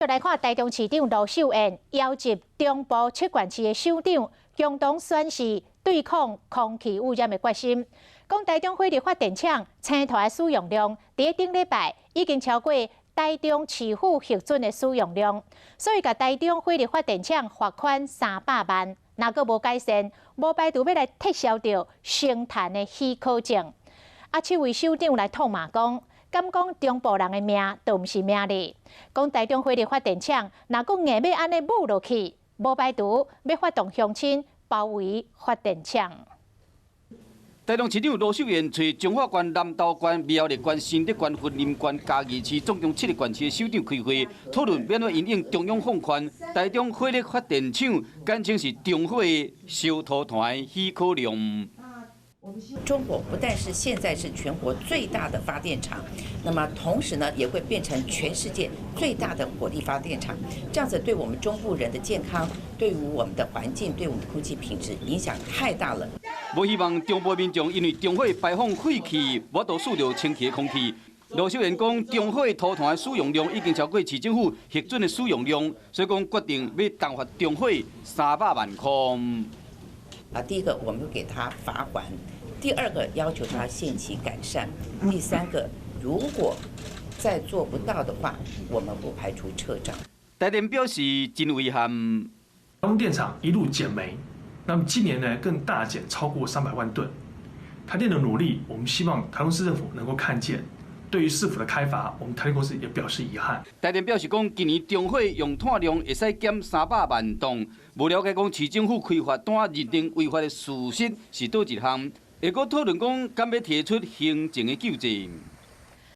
來看台中市長盧秀燕邀集中部七縣市的首長，共同宣示對抗空氣污染的決心。講台中火力發電廠青炭的使用量，佇頂禮拜已經超過台中市府核准的使用量，所以共台中火力發電廠罰款300萬。若閣無改善，無排除欲來撤銷著生炭的許可證。啊，七位首長來痛罵講，敢講中部人的命都毋是命咧？講台中火力發電廠，若閣硬欲按呢舞落去，無排除欲發動鄉親包圍發電廠。台中市長盧秀燕揣彰化縣、南投縣、苗栗縣、新竹縣、雲林縣、嘉義市，總共七个縣市的首長開會，討論欲按怎因應中央放寬台中火力發電廠，簡稱是中火的燒塗炭的許可量。中火不但是現在是全國最大的發電廠，那麼同時呢，也會變成全世界最大的火力發電廠。這樣子對我們中部人的健康，對於我們的環境，對我們的空氣品質影響太大了。無希望中部民眾因為中火排放廢氣，無法度吸著清氣的空氣。盧秀燕講，中火塗炭的使用量已經超過市政府核准的使用量，所以講決定欲重罰中火300萬塊。啊，第一個我們會給他罰鍰，第二個要求他限期改善，第三個如果再做不到的話，我們不排除撤照。台電表示真遺憾，台中電廠一路減煤，那麼今年呢更大減超過300萬噸。台電的努力，我們希望台中市政府能夠看見。對於市府的開罰，我們台電公司也表示遺憾。台電表示講，今年中火用炭量會使減300萬噸。無了解講市政府開罰單認定違法的事實是佗一項，會閣討論講，敢欲提出行政的救濟。